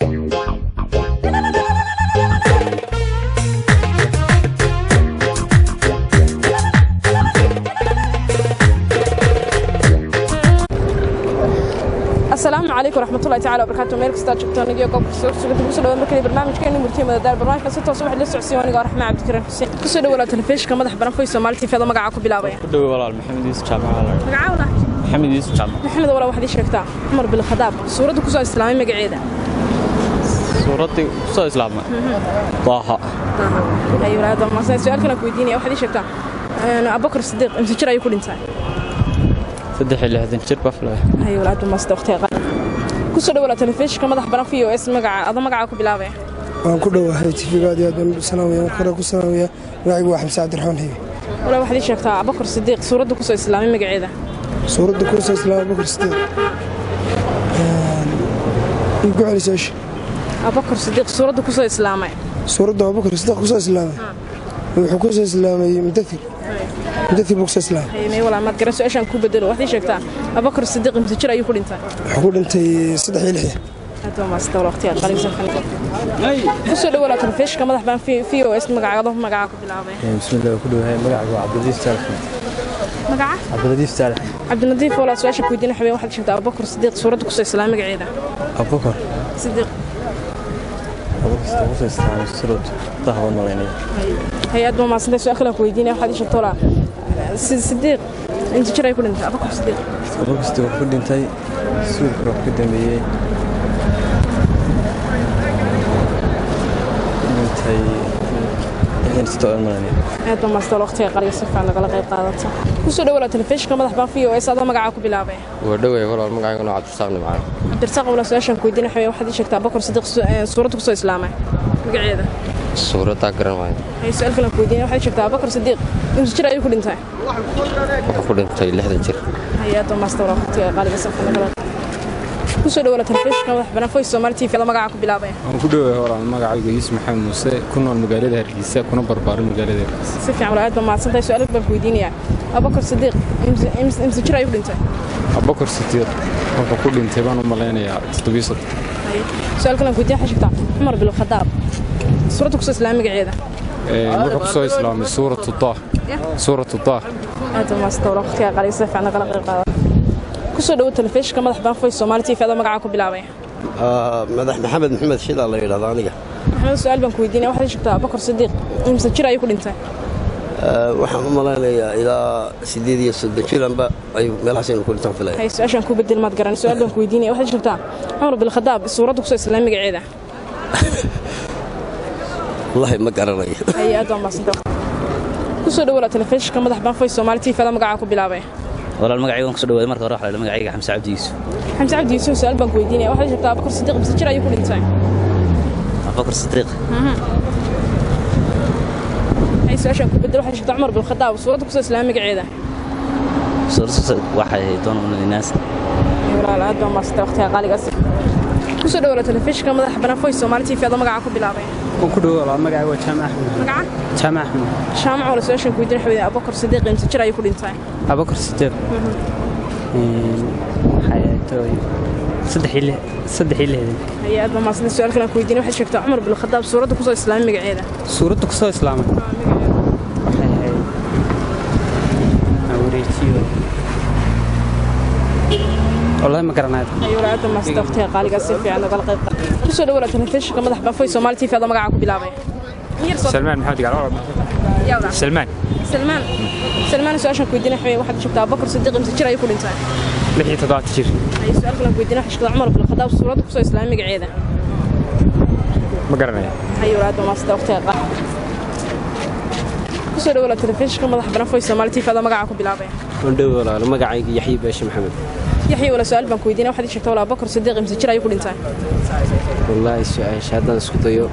Asalaamu calaykum waraxmatullahi tacala wabarakaatu. Meel kastaa joogtaan iyo goob kasta oo suganta, kusoo dhawaad markale barnaamijkeenu Murtiyo Madadaal. Barnaamijka si toos waxaad la socodsiin aniga oo Raxmaan Cabdikariin Xuseen. Kusoo dhawaada telefishinka madax baran Foy Soomaali TV. Magaca ku bilaabaya? Ku dhawo walaal, Maxamed Yuusuf Jaamac. Magacaawna? Maxamed Yuusuf Jaamac. Maxamed walaal, waxaad ii sheegtaa Cumar bin Khadaab suuradda kusoo islaamay magaceeda. Suuraddii kusoo islaamay Daaha. Ayo walaal, masan su'aal kale ku weydiinaya. Waxaad ii sheegtaa Abubakar Sidiiq imse jir ayuu ku dhintay? 63 jir baa filaya. Ayo walaal, masan waqtiga qaad. Kusoo dhawaada telefishinka madax baran VOS. Magaca adoo magaca ku bilaabaya? Waan ku dhowahay TV-ga, aad iyo aad baan u salaamaya, marka hore ku salaamaya. Magacaygu waa Xamse Cabdiraxmaan Hibi. Walaal, waxaad ii sheegtaa Abubakar Sidiiq suuradda kusoo islaamay magaceeda. Suuradda kusoo islaamay Abubakar Sidiiq, igu celi su'aasha. Abubakar Sidiiq suuradda kusoo islaamay. Suuradda Abubakar Sidiiq kusoo islaamay, wuxuu kusoo islaamay Mudathir. Mudathir buu kusoo islaamay. Haye walaal, maad garan, su'aashaan ku bedelo. Waxaad ii sheegtaa Abubakar Sidiiq imse jir ayuu ku dhintay? Wuxuu ku dhintay 63. Aad waa maasanta walaal, waqtiga qaalisan. Kusoo dhawaada telefishinka madax baan VOS. Magaca magaca ku bilaabay? Bismillah, ku dhowahay. Magacaygu waa Cabdilatiif Saalax. Magaca? Cabdilatiif Saalax. Cabdilatiif walaal, su'aasha ku weydiin xabeen, waxaad sheegtaa Abubakar Sidiiq suuradda kusoo islaamay magaceeda. Abubakar Sidiiq. Abubakar Sidiiq kusoo islaamay suurad Taha waan malaynaya. Hay-ad waa maasanta. Su'aal kale ku weydiinaya, waxaad ii sheegtaa walaal Sidiiq inta jir ay ku dhintay Abubakar Sidiiq? Abubakar Sidiiq wuxuu ku dhintay suurka wuxuu ka dambeeyey dhintay 66 waan malaynaya. Aad baa maasanta, waqtiga qariga si fiican nagala qayb qaadata. Kusoo dhawaada telefishinka madax baan VOS. Adoo magaca ku bilaabay? Waa dhowey walaal, magacayguna Cabdirasaaq Nimcaan. Cabdirasaaq walaal, su'aashaan ku weydiin waxaa, waxaad ii sheegtaa Abubakar Sidiiq suuradda kusoo islaamay magaceeda. Suuraddaa garan maayo. Hay, su'aal kale ku weydiin, waxaad ii sheegtaa Abubakar Sidiiq imse jir ayuu ku dhintay? Wuxuu ku dhintay 60 jir. Hay, aad baa maasanta walaal, waqtiga qaaliga si fiican nagala. Kusoo dhawaada telefishinka madax bannaan Voice Somali TV. Magaca ku bilaabay? Waan ku dhowahay walaal, magacaygu Yuusuf Maxamed Muuse, ku nool magaalada Hargeysa, kuna barbaaray magaalada Hargeysa. Si fiican walaal, aad baa mahadsantahay. Su'aal baan ku weydiinayaa, Abubakar Sidiiq imse jir ayuu ku dhintay? Abubakar Sidiiq wuxuu ku dhintay baan u malaynayaa 37. Su'aal kale ku weydiin, waxaad sheegtaa Cumar bin Khadaab suuradda kusoo islaamay magaceeda. Wuxuu ku soo islaamay suuratu Daah, suuratu Daah. Aad baa mahadsantahay walaal, waqtiga qaaliga si fiican nagala qayb qaada. Kusoo dhawo telefishinka madax bannaan Voice Somali TV. Adoo magaca ku bilaabay? Madax Maxamed Maxamed Shilaa la yidhahda aniga. Maxamed, su'aal baan ku weydiinaya, waxaad sheegtaa Abubakar Sidiiq imse jir ayuu ku dhintay? Waxaan u malaynayaa ilaa 38 jiranba ay meelahaas aynu ku dhintaan filaya. Hay, su'aashaan ku bedel, maad garan, su'aal baan ku weydiinaya, waxaad sheegtaa Cumar bin Khadaab suuradda kusoo islaamay magaceeda. Wallahi ma garanayo. Hay, aad baa mahadsantahay. Kusoo dhawaada telefishinka madax bannaan Voice Somali TV. Adoo magaca ku bilaabay? Walaal, magacayga waan kusoo dhawaaday. Marka hore waxaa la magacayga Xamse Cabdi Yuusuf. Xamse Cabdi Yuusuf, su'aal baan ku weydiinaya, waxaad sheegtaa Abubakar Sidiiq imse jir ayuu ku dhintay? Abubakar Sidiiq. Hay, su'aashaan ku bedel, waxaad sheegtaa Cumar bin Khadaab suuradda kusoo islaamay magaceeda. Suuradda waxay ahayd doon inaas. Walaal, aad baa mahadsantahay, waqtiga qaaligaas. Kusoo dhawaada telefishinka madax bannaan Voice Somali TV. Adoo magaca ku bilaabay? Waan ku dhawo walaal, magacayga waa Jaamac Axmed. Magaca? Jaamac Axmed. Jaamac walaal, su'aashaan ku weydiin waxaa Abubakar Sidiiq imse jir ayuu ku dhintay? Abubakar Sidiiq waxay ahayd 63. Hay, aad baa mahadsantahay. Su'aal kale ku weydiin, waxaad sheegtaa Cumar bin Khadaab suuradda kusoo islaamay magaceeda. Suuradda kusoo islaamay waxay ahayd aan wareejiyo, wallahi ma garanayo. Ayo walaal, aad baa mahadsantahay, waqtiga qaaliga si fiican nagala qayb qaata. Kusoo dhawaada telefishinka madax bannaan Voice Somali TV. Adoo magaca ku bilaabay? Salmaan Maxamed Gaal. Salmaan. Salmaan, Salmaan, su'aashaan ku weydiin waxaad sheegtaa Abubakar Sidiiq imse jir ayuu ku dhintay? 76 jir. Hay, su'aal kale ku weydiin, waxaad sheegtaa Cumar bin Khadaab suuradda kusoo islaamay magaceeda. Ma garanaya. Hayo walaal, aad baa mahadsantahay, waqtiga qaaliga. Kusoo dhawaada telefishinka madax bannaan Voice Somali TV. Adoo magaca ku bilaabay? Waan dhow walaal, magacayga Yaxya Baashe Maxamed. Yaxya walaal, su'aal baan ku weydiinaya, waxaad ii sheegtaa walaal Abubakar Sidiiq imse jir ayuu ku dhintay? Wallaahi su'aasha haddaan isku dayo,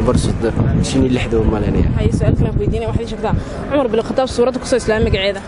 bar 36 u malaynaya. Haye, su'aal kale ku weydiinaya, waxaad ii sheegtaa Cumar bin Khadaab suuradda kusoo islaamay magaceeda.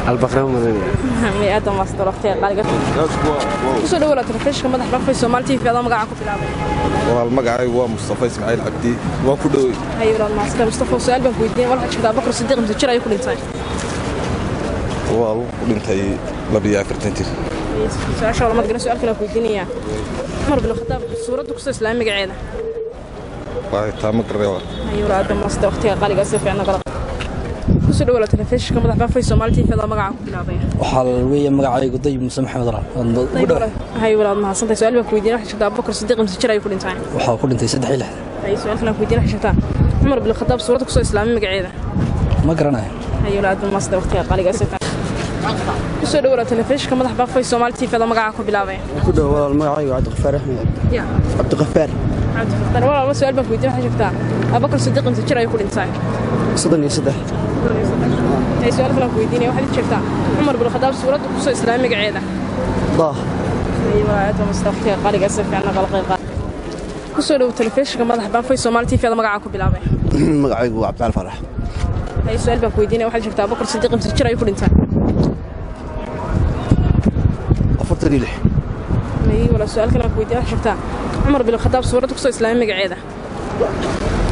Albaqra u malaynaya. May, aad baa mahadsantahay, waqtiga qaaliga. Kusoo dhawaada telefishinka madax bannaan Voice Somali TV. Adoo magaca ku bilaabay? Walaal, magacaygu waa Mustafa Ismaaciil Cabdi, waan ku dhowey. Haye walaal, mahadsantahay Mustafa. Su'aal baan ku weydiinaya, waxaad sheegtaa Abubakar Sidiiq imse jir ayuu ku dhintay? Waa ku dhintay 42 jir. Su-aasha wala madgaran. Su-aal kale ku weydiinaya: Cumar bin Khataab suuradda kusoo islaamay magaceeda? Wallaahi taa ma garanay walaal. Haye walaal, aad maasta waqtiga qaaliga si fiican nagala. Kusoo dhawaada telefishinka madax baan Fay Soomaali TV magaca ku bilaabaya. Waxaa weeye magacaygu Dayib Muuse Maxamed Walaal. Haye walaal, mahadsantahay. Su-aal baan ku weydiinaya: waxaa sheegtaa Abubakar Sidiiq imse jir ayuu ku dhintay? Waxaa ku dhintay 63. Haye, su-aal kale ku weydiinaya: waxaa sheegtaa Cumar bin Khataab suuradda kusoo islaamay magaceeda? Ma garanayo. Haye walaal, aad maasta waqtiga qaaliga si fiican. Kusoo dhawaada telefishinka madax baan Fay Soomaali TV magaca ku bilaabaya. Ku dhaw walaal, magacaygu Cabdiqafaar Axmed Cabdi. Ya. Cabdiqafaar. Cabdiqafaar walaal, su'aal baan ku weydiinaya: waxaa sheegtaa Abubakar Sidiiq imse jir ayuu ku dhintay? 33. Haye, su'aal kale ku weydiinaya: waxaad sheegtaa Cumar bin Khataab suuradda kusoo islaamay magaceeda? Dah. Haye walaal, aad maasta waqtiga qaaliga si fiican nagala qayb qaad. Kusoo dhaw telefishinka madax baan Fay Soomaali TV magaca ku bilaabay. Magacaygu waa Cabdicali Farax. Haye, su'aal baan ku weydiinaya: waxaad sheegtaa Abubakar Sidiiq imse jir ayuu ku dhintay? 46. Haye walaal, su'aal kale ku weydiinaya: waxaad sheegtaa Cumar bin Khataab suuradda kusoo islaamay magaceeda?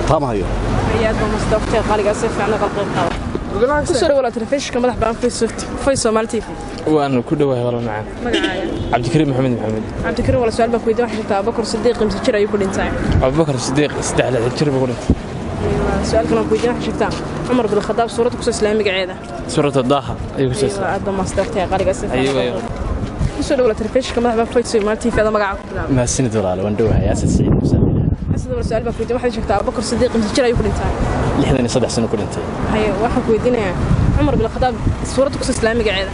Taa ma hayo. Haye, aad maasta waqtiga qaaliga si fiican nagala qayb qaad. Kusoo dhaw telefishinka madax baan Fay Soomaali TV. Waan ku dhawahay walaal macaan. Magacaaga? Cabdikariim Maxamed Maxamed. Cabdikariim walaal, su'aal baan ku weydiinaya: waxaad sheegtaa Abubakar Sidiiq imse jir ayuu ku dhintay? Abubakar Sidiiq 63 jir buu ku dhintay. Su'aal kale ku weydiinaya: waxaad sheegtaa Cumar bin Khataab suuradda kusoo islaamay magaceeda? Suuradda Daaha ayuu kusoo islaamay. Aad maasta waqtiga qaaliga si fiican. Kusoo dhaw telefishinka madax baan Fay Soomaali TV magaca ku bilaabay. Mahadsanid walaal, waan dhowahay. Asad Saciid Muuse. Asad walaal, su'aal baan ku weydiinaya: waxaad sheegtaa Abubakar Sidiiq imse jir ayuu ku dhintay? 63 sano ku dhintay. Haye, waxaan ku weydiinayaa Cumar bin Khataab suuradda kusoo islaamay magaceeda?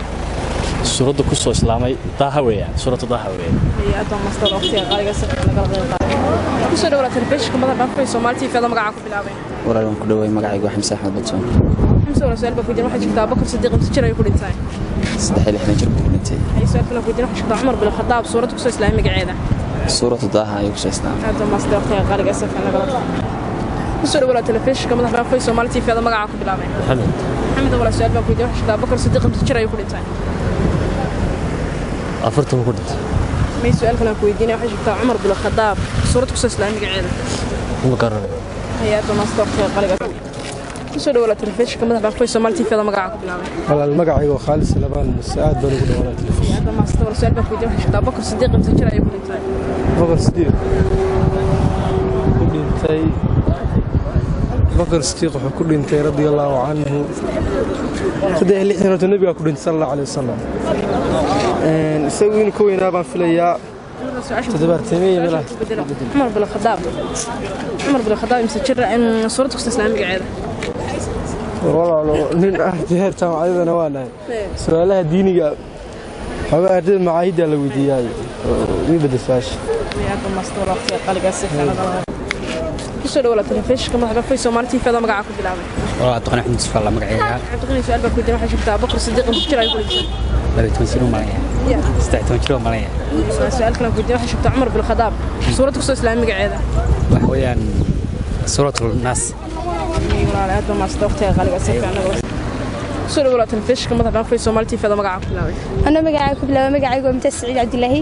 Suuradda ku soo islaamay Daaha weeyaan, suuradda Daaha weeyaan. Haye, aad maasta waqtiga qaaliga si fiican nagala qayb qaad. Kusoo dhaw telefishinka madax baan Fay Soomaali TV magaca ku bilaabay. Walaal, waan ku dhawahay. Magacaygu waa Xamse Axmed Badsoon. Xamse walaal, su'aal baan ku weydiinaya: waxaad sheegtaa Abubakar Sidiiq imse jir ayuu ku dhintay? 63 jir buu ku dhintay. Haye, su'aal kale ku weydiinaya: waxaad sheegtaa Cumar bin Khataab suuradda kusoo islaamay magaceeda? Suuradda Daaha ayuu kusoo islaamay. Aad maasta waqtiga qaaliga si fiican nagala. Kusoo dhaw telefishinka madax baan Fay Soomaali TV magaca ku bilaabay. Maxamed. Maxamed walaal, su'aal baan ku weydiinaya: waxaad sheegtaa Abubakar Sidiiq imse jir ayuu ku dhintay? 40 ku dhintay. May, su'aal kale ku weydiinaya: waxaad sheegtaa Cumar bin Khataab suuradda kusoo islaamay magaceeda? Ma garanayo. Haye, aad maasta waqtiga qaaliga. Kusoo dhaw telefishinka madax baan Fay Soomaali TV magaca ku bilaabay. Walaal, magacaygu waa Khaalid Salabaan Muuse, aad baan ugu dhawaanaa telefishinka. Aad maasta walaal, su'aal baan ku weydiinaya: waxaad sheegtaa Abubakar Sidiiq imse jir ayuu ku dhintay? Abubakar Sidiiq ku dhintay, Abubakar Sidiiq wuxuu ku dhintay radia allaahu canhu 63. Horta nabigaa ku dhintay sala allahu alayhi wasalam. Isagu inuu ka weynaa baan filayaa, 70 meelaha. Cumar bin Khataab, Cumar bin Khataab imse jir suuradda kusoo islaamay magaceeda? Walaalo, nin heer jaamacadana waa nahay, su-aalaha diiniga xoogaa ardayda macaahidda la weydiiyaay. Ii bedel su-aasha. Kusoo dhawaada telefishinka madax baan Fay Soomaali TV magaca ku bilaabay. Walaal, Cabdiqani Axmed Yusuf alla magacayga. Cabdiqani, su'aal baan ku weydiinaya: waxaad sheegtaa Abubakar Sidiiq imse jir ayuu ku dhintay? 12 jir u malaya. 13 jir u malaya. Su'aal kale ku weydiinaya: waxaad sheegtaa Cumar bin Khataab suuradda kusoo islaamay magaceeda? Waxa weeyaan suuratul Naas. Walaal, aad baa maasta waqtiga qaaliga si fiican nagala. Kusoo dhawaada telefishinka madax baan Fay Soomaali TV magaca ku bilaabay. Ana magacayga ku bilaabay, magacaygu waa Mumtaaz Saciid Cabdilaahi,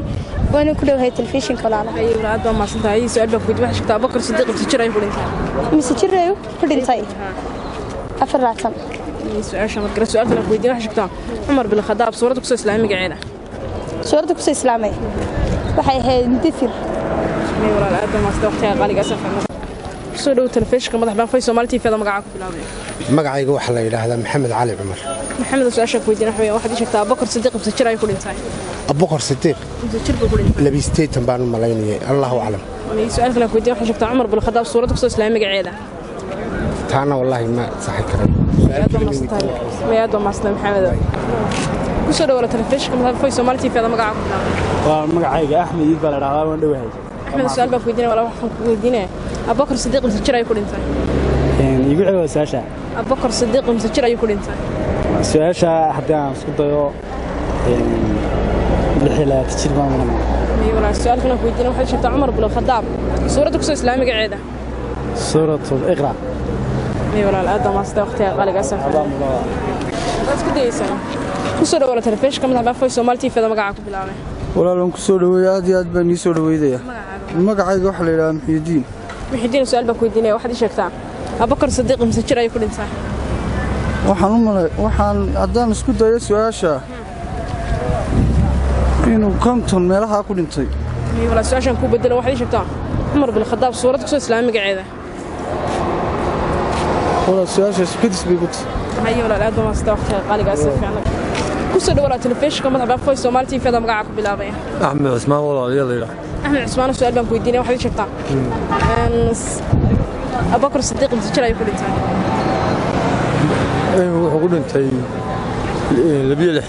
waana ku dhowahay telefishinka walaala. Haye walaal, aad baa mahadsantahay. Su'aal baan ku weydiinaya: waxaad sheegtaa Abubakar Sidiiq imse jir ayuu ku dhintay? Mise jir ayuu ku dhintay? 24. Su-aasha markale, su'aal kale ku weydiinaya: waxaad sheegtaa Cumar bin Khataab suuradda kusoo islaamay magaceeda? Suuradda kusoo islaamay waxay ahayd Mudathir. May walaal, aad baa mahadsantahay waqtiga qaaliga si fiican. Kusoo dhaw telefishinka madax baan Fay Soomaali TV magaca ku bilaabay. Magacayga waxaa la yidhaahdaa Maxamed Cali Cumar. Maxamed, su-aasha ku weydiinaya waxa waxaad ii sheegtaa Abubakar Sidiiq imse jir ayuu ku dhintay? Abubakar Sidiiq imse jir buu ku dhintay? 82 baan u malaynayay, allahu aclam. May, su'aal kale ku weydiinaya: waxaad sheegtaa Cumar bin Khataab suuradda kusoo islaamay magaceeda? Taana wallaahi ma saxi karay. Aad baa mahadsantahay. May, aad baa mahadsantahay Maxamed. Kusoo dhawaada telefishinka madax Fay Soomaali TV magaca ku bilaabay. Waa magacayga Axmed Iid baa la dhahdaa, waan dhowahay. Axmed, su'aal baan ku weydiinaya walaal, waxaan ku weydiinaya Abubakar Sidiiq imse jir ayuu ku dhintay? Igu celi waa su-aasha. Abubakar Sidiiq imse jir ayuu ku dhintay? Su-aasha haddii aan isku dayo, 26 jir baan maranaa. May walaal, su'aal kale ku weydiinaya: waxaad sheegtaa Cumar bin Khataab suuradda kusoo islaamay magaceeda? Suuratul Iqra. May walaal, aad baa mahadsantahay waqtiga qaaliga si fiican. Waad isku dayeysaa. Kusoo dhawaada telefishinka madax baan Fay Soomaali TV magaca ku bilaabay. Walaal, waan ku soo dhaweeyay, aad iyo aad baan ii soo dhaweydaya. Magacayga waxaa la yidhaahdaa Muxyidiin. Muxyidiin, su'aal baan ku weydiinaya: waxaad ii sheegtaa Abubakar Sidiiq imse jir ayuu ku dhintay? Waxaan u malay, waxaan haddaan isku dayo su-aasha Inuu 50 meelaha ku dhintay. Haye walaal, su-aashaan ku bedelo, waxaad ii sheegtaa Cumar bin Khadaab suurad kusoo islaamay magaceeda. Walaal, su-aashaas kadis bay ku tahay. Haye walaal, aad baa mahadsantahay waqtiga qaaliga si fiican. Kusoo dhawaada telefishinka madaxa bannaan Voice Somali TV, da magaca ku bilaabaya. Axmed Cismaan walaal la yidhaah. Axmed Cusmaan, su-aal baan ku weydiinaya, waxaad ii sheegtaa Abubakar Sidiiq inta jir ayuu ku dhintay? Wuxuu ku dhintay 62.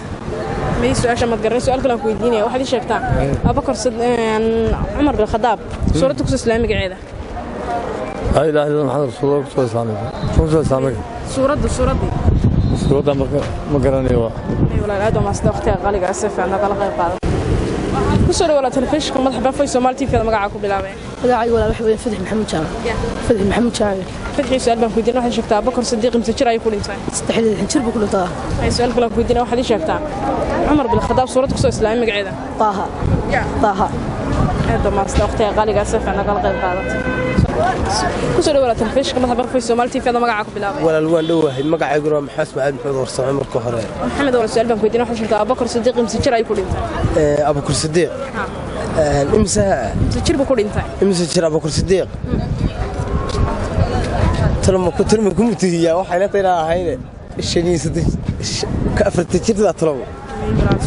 May, su-aasha maad garanay, su-aal kale aan ku weydiinaya, waxaad ii sheegtaa Abubakar Cumar bin Khadaab suuradda kusoo islaamay magaceeda. Laa ilaaha illa Maxamed rasuulullah kusoo islaamay, kusoo islaamay. Suuraddu, suuraddii. Suuradda ma garanayo waa. Haye walaal, aad baa mahadsantahay waqtiga qaaliga si fiican nagala qayb qaada. Kusoo dhawaada telefishinka madaxa bannaan Voice Somali TV, da magaca ku bilaabaya. Magacaygu walaal waxa weeye Fadxi Maxamuud Jaamac. Fadxi Maxamuud Jaamac. Fadxi, su-aal baan ku weydiinaya, waxaad sheegtaa Abubakar Sidiiq imse jir ayuu ku dhintay? 63 jir buu ku dhintaa. Haye, su-aal kale aan ku weydiinaya, waxaad ii sheegtaa Cumar bin Khadaab suuradda kusoo islaamay magaceeda. Taaha. Taaha. Aad baa mahadsantahay waqtiga qaaliga si fiican nagala qayb qaadatay. Kusoo dhawaada telefishinka madaxa bannaan Voice Somali TV, da magaca ku bilaabaya. Walaal, waan dhowahay, magacayguna waa Maxamed Ismaaciil Maxamed Warsame marka hore. Maxamed, walaal, su-aal baan ku weydiinaya, waxaad sheegtaa Abubakar Sidiiq imse jir ayuu ku dhintay? Abubakar Sidiiq imse Imse jir buu ku dhintay? Imse jir Abubakar Sidiiq? Talma ku talma ku mutihiyaa, waxay la tahay inaan ahayne 35 ka 40 jir daa talmo.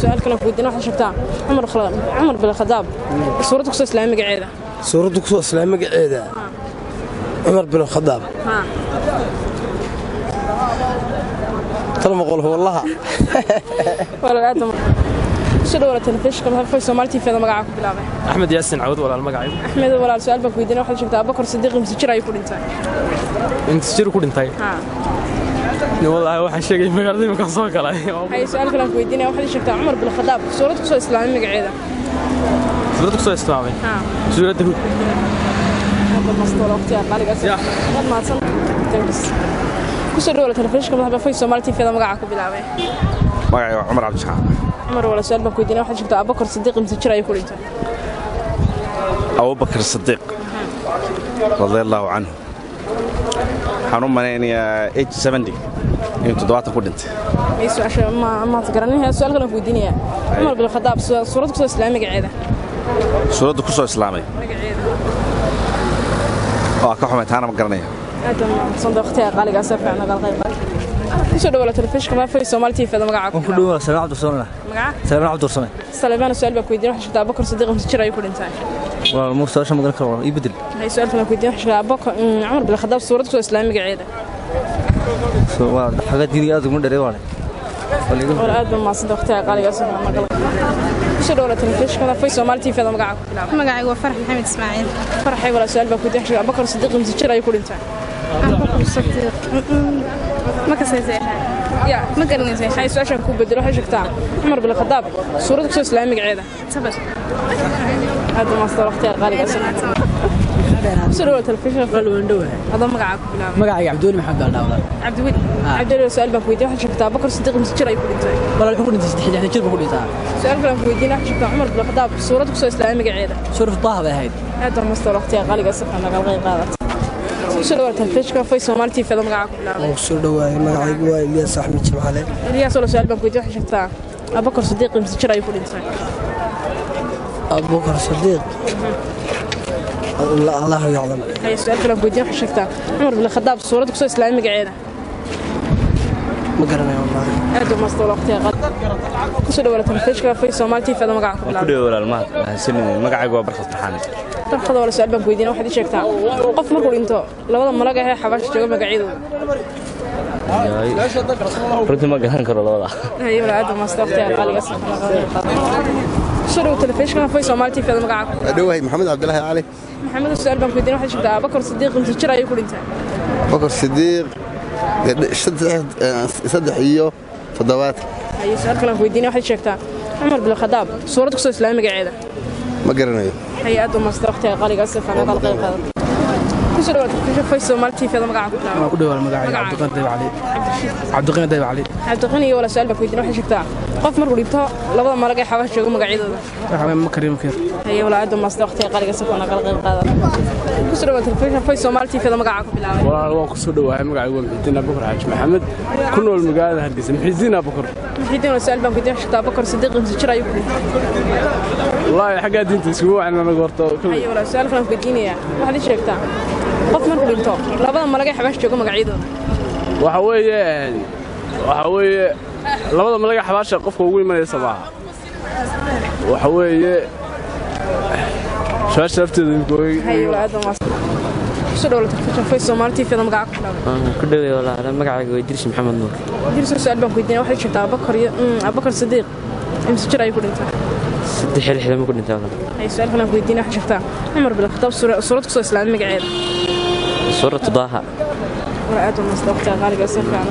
Su-aal kale aan ku weydiinaya, waxaad sheegtaa Cumar bin Khadaab suuradda kusoo islaamay magaceeda. Suuradda kusoo islaamay magaceeda Cumar bin Khadaab talma qol wallaha. Walaal, aad baa kusoo dhawaada telefishinka madaxa Voice Somali TV, da magaca ku bilaabay. Axmed Yaasin Cawd walaal magacaygu. Axmed walaal, su-aal baan ku weydiinaya, waxaad sheegtaa Abubakar Sidiiq imse jir ayuu ku dhintay? Inta jir ku dhintay? Wallaahi waxaan sheegay magaalada iminkaan soo galay. Haye, su-aal kale aan ku weydiinaya, waxaad sheegtaa Cumar bin Khadaab suurad kusoo islaamay magaceeda. Suuradda kusoo islaamay? Suuradda Huud. Waad mahadsan. Kusoo dhawaada telefishinka madaxa Voice Somali TV, da magaca ku bilaabay. Magacayga waa Cumar Cabdishaxaan. Cumar walaal, su-aal baan ku weydiinaya, waxaad sheegtaa Abubakar Sidiiq imse jir ayuu ku dhintay? Abubakar Sidiiq radia allaahu canhu waxaan u malaynayaa age 70 inuu 70 ku dhintay. May, su-aasha ma maad garanin, su-aal kale aan ku weydiinaya, Cumar bin Khadaab suurad kusoo islaamay magaceeda. Suuradda ku soo islaamay waa ka xumay, taana ma garanaya. Aad baan mahadsantahay waqtiga qaaliga si fiican nagala qayb qaatay. Kusoo dhawaada telefishinka madaxa Somali TV, da magaca ku Waan ku dhawaa Salmaan Cabdiwarsame. Magaca? Salmaan Cabdiwarsame. Salmaan, su-aal baan ku weydiinaya, waxaad sheegtaa Abubakar Sidiiq imse jir ayuu ku dhintay? Walaal, muu su-aasha ma garan karo, walaal ii bedel. Haye, su-aal kale aan ku weydiinaya, waxaad sheegtaa Abubakar Cumar bin Khadaab suurad kusoo islaamay magaceeda. Waa xagga diiniga aad uguma dheeray walaal. Walaal, aad baan mahadsantahay waqtiga qaaliga si fiican nagala. Kusoo dhawaada telefishinka madaxa Somali TV, da magaca ku bilaabay. Magacaygu waa Farax Maxamed Ismaaciil. Faraxay walaal, su-aal baan ku weydiinaya, waxaad sheegtaa Abubakar Sidiiq imse jir ayuu ku dhintay? Abubakar Sidiiq ma kasaysa? Ya, ma garanaysa. Haye, su-aashaan ku bedelo, waxay sheegtaa Cumar bin Khadaab suuradda kusoo islaamay magaceeda. Sabar. Aad baan mahadsantahay waqtiga qaaliga si kusoo dhawaada telefishinka adoo magaca ku bilaabay. Magacayga Cabdiweli Maxamed baa la dhahaa. Cabdiweli, Cabdiweli, su-aal baan ku weydiinaya, waxaad sheegtaa Abubakar Sidiiq imse jir ayuu ku dhintay? Walaal, wuxuu ku dhintay 63 jir buu ku dhintaa. Su-aal kale aan ku weydiinaya, waxaad sheegtaa Cumar bin Khadaab suuradda kusoo islaamay magaceeda. Suuratu Taaha bay ahayd. Aad baan mahadsantahay waqtiga qaaliga si fiican nagala qayb qaadatay. Kusoo dhawaada telefishinka Voice Somali TV, da magaca ku bilaabay. Waan kusoo dhawaayay, magacaygu waa Ilyaas Axmed Jimcale. Ilyaas walaal, su-aal baan ku weydiinaya, waxaad sheegtaa Abubakar Sidiiq imse jir ayuu ku dhintay? Abubakar Sidiiq allahu yaclam. Haye, su-aal kale aan ku weydiinaya, waxaad sheegtaa Cumar bin Khadaab suuradda kusoo islaamay magaceeda. Ma garanayo wallaahi. Aad u mahadsantahay waqtiga qaaliga. Kusoo dhawaada telefishinka Voice Somali TV, da magaca ku Waan ku bilaabay. dhawaay walaal, mahad mahadsanid, magacaygu waa Barkad Farxaan. Barkada walaal, su-aal baan ku weydiinaya, waxaad ii sheegtaa qof markuu dhinto labada malag ee xabaasha jooga magacyadooda. Runtii ma garan karo labada. Haye walaal, aad u mahadsantahay waqtiga qaaliga si fiican. Kusoo dhawaada telefishinka Voice Somali TV, da magaca ku bilaabay. Dhowahay, Maxamed Cabdilaahi Cali. Maxamed, su-aal baan ku weydiinaya, waxaad sheegtaa Abubakar Sidiiq imse jir ayuu ku dhintay? Bakar Sidiiq 73. Haye, su-aal kale aan ku weydiinaya, waxaad sheegtaa Cumar bin Khadaab suurad kusoo islaamay magaceeda. Ma garanayo. Haye, aad u mahadsantahay waqtiga qaaliga si fiican nagala qayb qaadatay. Kusoo dhawaad telefishinka Voice Somali TV da magaca ku bilaabay. Waan ku dhawaal magacayga Cabdiqani Dayib Cali. Cabdiqani Dayib Cali. Cabdiqani iyo walaal su'aal baa ku weydiin. Waxay sheegtaa qof markuu dhinto labada malag ee xabaasha jooga magacyadooda. Waxa weeye makar iyo munkar. Haye walaal, aad maasta waqtiga qaliga si kuna qal qayb qaadata. Kusoo dhawaad telefishinka Voice Somali TV da magaca ku bilaabay. Walaal, waan ku soo dhawahay. Magacaygu waa Muxiidiin Abubakar Xaaji Maxamed, ku nool magaalada Hargeysa. Muxiidiin Abubakar. Muxiidiin, walaal su'aal baan ku weydiin. Waxay sheegtaa Abubakar Sidiiq imse jir ayuu ku dhintay? Wallaahi xaggaa diinta iskugu wacna anagu horta. Haye walaal, su'aal kale aan ku weydiinayaa. Waxaad ii sheegtaa qof markuu dhinto labada malag ee xabaasha jooga magacyadooda. Waxa weeye labada malaga xabaasha qofka ugu imanaysa maaha. Waxa weeye su-aasha lafteeda. Haye walaal, aad maasta. Kusoo dhawaad telefishinka Voice Somali TV da magaca ku bilaabay. Waan ku dhawey walaal, magacayga waa Idriis Maxamed Nuur. Idriis, su'aal baan ku weydiinaya. Waxaad sheegtaa Abubakar iyo Abubakar Sidiiq imse jir ayuu ku dhintay? 63 ku dhintay walaal. Haye, su'aal kale aan ku weydiinaya. Waxaad sheegtaa Cumar bin Khataab suurad kusoo islaamay magaceeda. Suuratu Daaha. Walaal, aad maasta waqtiga qaaliga si fiican.